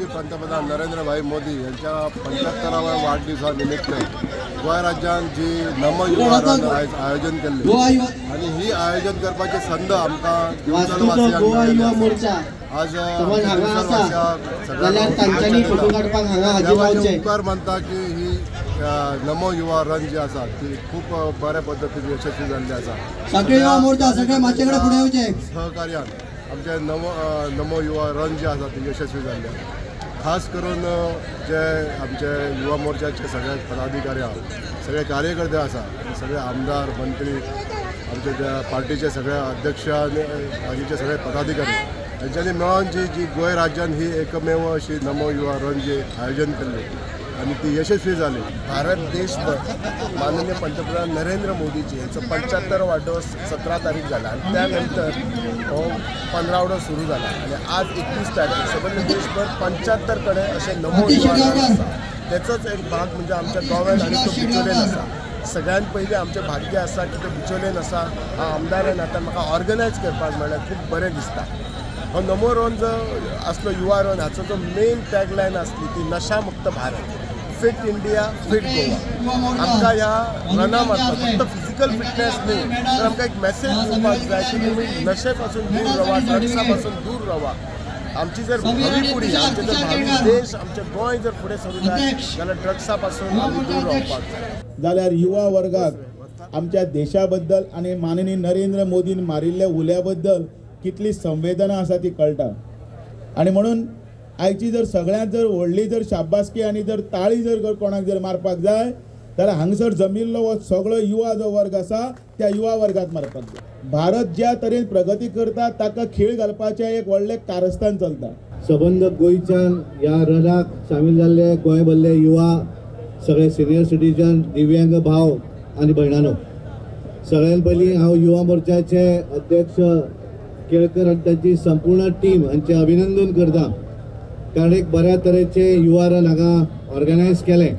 पंतप्रधान नरेंद्रभाई मोदी यांच्या 75व्या वाढदिवसानिमित्त गोंय राज्यान जी नमो युवा रन आयज आयोजन केल्लें आनी ही आयोजन करपाची संद आमकां दिवचलवासियांक आज सगळ्यांक उपकार मानता की ही नमो युवा रन जी आसा ती खूब बऱ्या पद्दतीन यशस्वी जाल्ली आसा। सहकार्यान आमचे नमो युवा रन जे आसा ती यशस्वी जाल्ली आसा। खास करून जे आमचे युवा मोर्चाचे सगळे पदाधिकारी आसा, सगळे कार्यकर्ते आसा, सगळे आमदार मंत्री, आमचे ज्या पार्टीचे सगळे अध्यक्ष आनी बाकीचे सगळे पदाधिकारी हेंच्यांनी मेळोन जी जी गोंय राज्यान ही एकमेव अशी नमो युवा रन जी आयोजन केल्ली आनी ती यशस्वी जाली। भारत देशभर माननीय पंतप्रधान नरेंद्र मोदीजी यांचो 75 वाढदिवस 17 तारीख झाला आणि त्यानंतर हो पंधरावडो सुरू झाला आणि आज 21 तारीख सबंद देशभर 75 कडे असे नमो युवा रन आसा। त्याचाच एक भाग म्हणजे आमच्या गोव्यान आणि तो बिचोलेन आसा। सगळ्यात पयलीं आमचें भाग्य आसा की तो बिचोलेन आसा। हांव आमदार नात्यान म्हाका ऑर्गनायज करपाक मेळ्ळें, खूब बरें दिसता। हो नमो रन जो आसलो युवा रन हाचो जो मेन टॅगलायन आसली ती नशामुक्त Bharat, fit India fit Goa. आमकां ह्या रना मार्फत फक्त फिजिकल फिटनेस न्ही तर आमकां एक मॅसेज दिवपाक जाय की तुमी नशे पासून दूर रावा, ड्रग्सा पासून दूर रावा। आमची जर भावी पिढी, आमचे जर भावी देश, आमचें गोंय जर फुडें सरूं जाय जाल्यार ड्रग्सा पासून आमी दूर रावपाक जाय। जाल्यार युवा वर्गाक आमच्या देशा बद्दल आनी माननीय नरेंद्र मोदीन मारिल्ल्या उल्या बद्दल कितली संवेदना आसा ती कळटा। आनी म्हणून आयची जर सगळ्यांत जर व्हडली जर शाबासकी आनी जर ताळी जर कोणाक जर मारपाक जाय जाल्यार हांगसर जमिल्लो हो सगळो युवा जो वर्ग आसा त्या युवा वर्गाक मारपाक जाय। भारत ज्या तरेन प्रगती करता ताका खीळ घालपाचें एक व्हडलें कारस्थान चलता। सबंद गोंयच्यान ह्या रनाक सामील जाल्ले गोंय भरले युवा, सगळे सिनियर सिटीजन, दिव्यांग भाव आनी भयणानो, सगळ्यात पयलीं हांव युवा मोर्चाचे अध्यक्ष केळकर आनी तांची संपूर्ण टीम हांचें अभिनंदन करता, कारण एक बऱ्या तरेचे युवा रन हांगा ऑर्गनायज केलें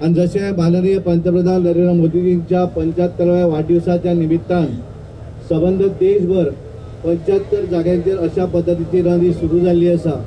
आनी जशें माननीय पंतप्रधान नरेंद्र मोदीजींच्या 75व्या वाढदिवसाच्या निमित्तान सबंद देशभर 75 जाग्यांचेर अशा पद्दतीची रन ही सुरू जाल्ली आसा।